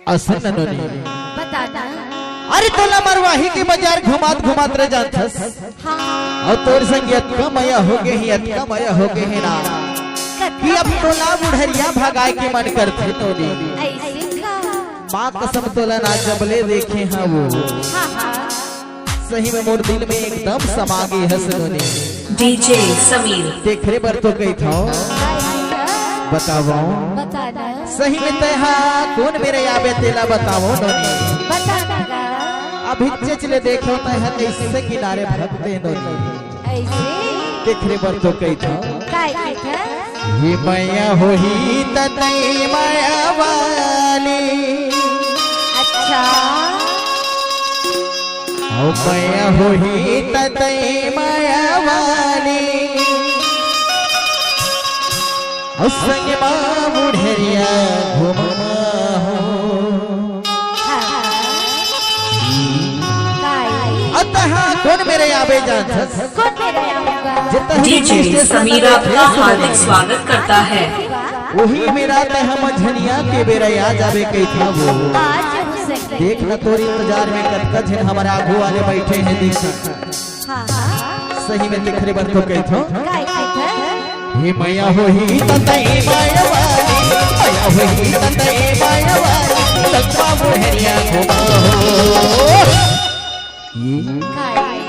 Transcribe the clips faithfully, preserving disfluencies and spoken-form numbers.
असन नोनी। बता ना। अरे तोला मरवाही के बाजार घुमात घुमात रे जानथस। हाँ। अउ तोर संग अतका मया हो गे हे, अतका मया हो गे हे ना, कतका कि अब मया। तोला बुढ़रिया भगाए के मन करथे नोनी। अइसे का? माँ कसम तोला ना जब ले देखे हँव वो। हाँ, हाँ। सही में मोर दिल में एकदम समा गे हस नोनी। डीजे समीर। तेखरे बर तो कहिथँव। बतावँव। बता ना। सही में तैं हा कोन मेर आबे तेला बतावँव नोनी। बता ना गा। अभी चेच ले देखो तैं हा कइसे किनारे भटकथे नोनी। अइसे? तेखरे बर तो कहिथँव। काय कहिथँव? हे मया होही त तैं मया वाली। अच्छा। अउ मया होही त तैं मया वाली। अउ संग मा बुढ़रिया घुमा हो। हाँ। काय? अतः कोन मेर आबे जानथस? कोन मेर आबे? जे तहरी डीजे स्टेशन समीर, आपका हार्दिक स्वागत करता है। वही मेर तैं हा मझनिया के बेरा आ जाबे कहिथँव वो। आज हो सके। देख ना तोर इंतजार में कतका झन हमर आगू वाले बइठे हे, देख। हाँ, हाँ। सही में तेखरे बर तो कहिथँव। काय कहिथँव? हे मया होही त तैं मया वाली, मया होही त तैं मया वाली, संग मा बुढ़रिया घुमा हो। ये काय?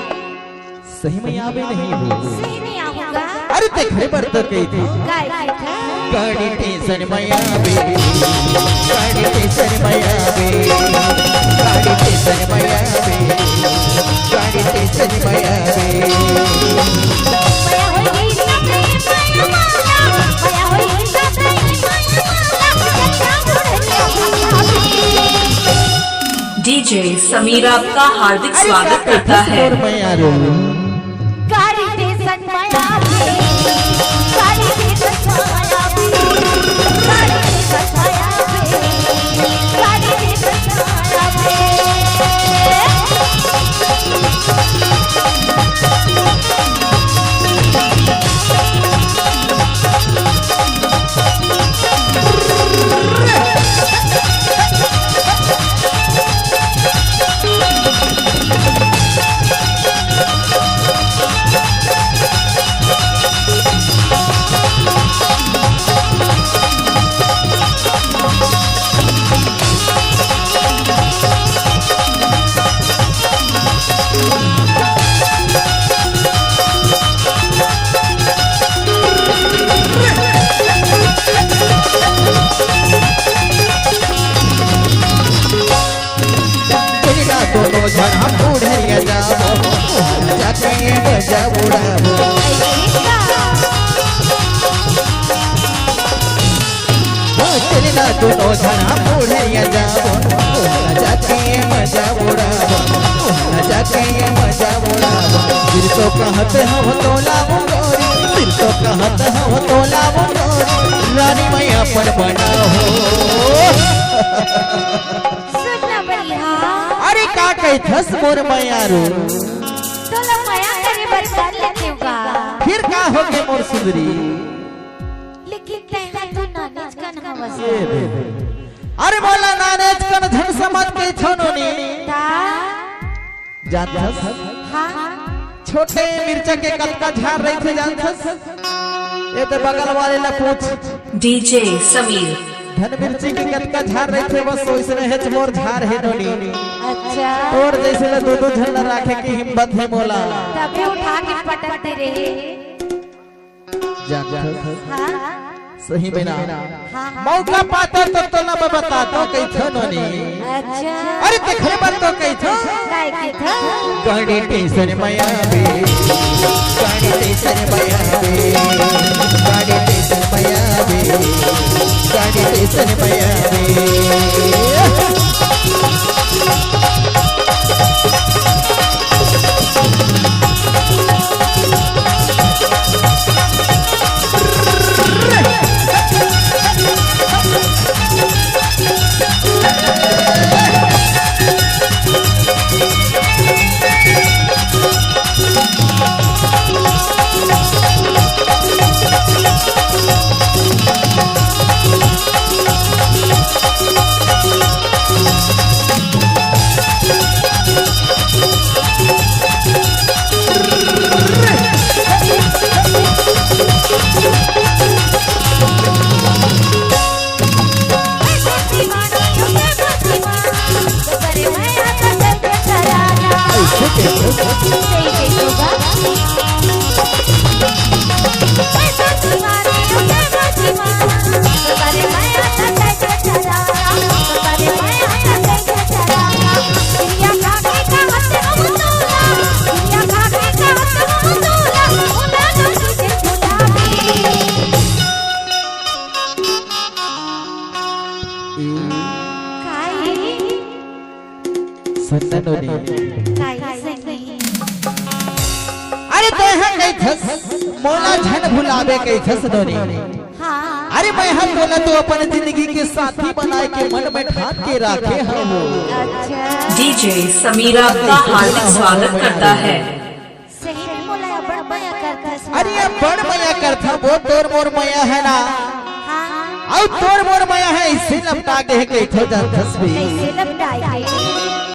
सही में आबे नहीं वो। सही में आबे गा। अरे तेखरे बर तो कहिथँव। काय कहिथँव? गाड़ी स्टेशन में आबे, गाड़ी स्टेशन में आबे, गाड़ी स्टेशन में आबे, गाड़ी स्टेशन में आबे। डीजे समीर, आपका हार्दिक स्वागत करता है। अरे का कहिथँव तोर मया रो। गाड़ी स्टेशन में आबे, गाड़ी स्टेशन में आबे, गाड़ी स्टेशन में आबे, गाड़ी स्टेशन में आबे। चल ना दोनों झन हम बुढ़रिया जाबो, जाके मजा उड़ाबो। हाँ, चल ना दोनों झन हम बुढ़रिया जाबो, जाके मजा उड़ाबो, जाके मजा उड़ाबो। फिर तो कहत हँव तोला मुंगोरी, फिर तो कहत हँव तोला मुंगोरी, रानी मैं अपन बनाहूँ। सुन ना भैया। अरे का कहिथस मोर मया रो? तोला मया करे बर कर लेथँव गा। फिर का होगे मोर सुंदरी? लेकिन तैं हा तो नानेच कन हवस। ये दे दे। अरे मोला नानेच कन झन समझ के छो नोनी। ता? जानथस? हाँ। छोटे मिर्चा के कतका झार रहिथे जानथस? ये तो बगल वाले ला पूछ। डीजे समीर। धन मिर्ची के कतका झार रहिथे, बस ओइसने हेच मोर झार हे नोनी। अच्छा। तोर जइसे ला दू दू झन ला राखे के हिम्मत हे मोला। तभे उठा के पटक दे रहे। जानथस? हाँ। सही में ना। हाँ, हाँ। मौका पाथों तो तोला मैं बताथों कहिथों नोनी। अच्छा। अरे तेखरे बर तो कहिथों। काय कहिथों? गाड़ी स्टेशन में आबे, गाड़ी स्टेशन में आबे, गाड़ी स्टेशन में आबे, गाड़ी स्टेशन में आबे। सही कहिथो गा। सुन ना नोनी। काई सही। अरे तैं ह कहिथस, मोला झन भुलाबे कहिथस नोनी। हाँ। अरे मैं ह तोला तो अपन जिंदगी के साथी बनाए के मन में ठान के राखे हवं। अच्छा। डीजे समीरा आपका हार्दिक स्वागत करता है। सही में मोला अब्बड़ मया करथस। अरे अब्बड़ मया करथंव, वो तोर मोर मया हे ना। हाँ। अउ तोर मोर मया हे, अइसे लपटा गे हे कहिथो जानथस भी। अइसे लपटा गे हे।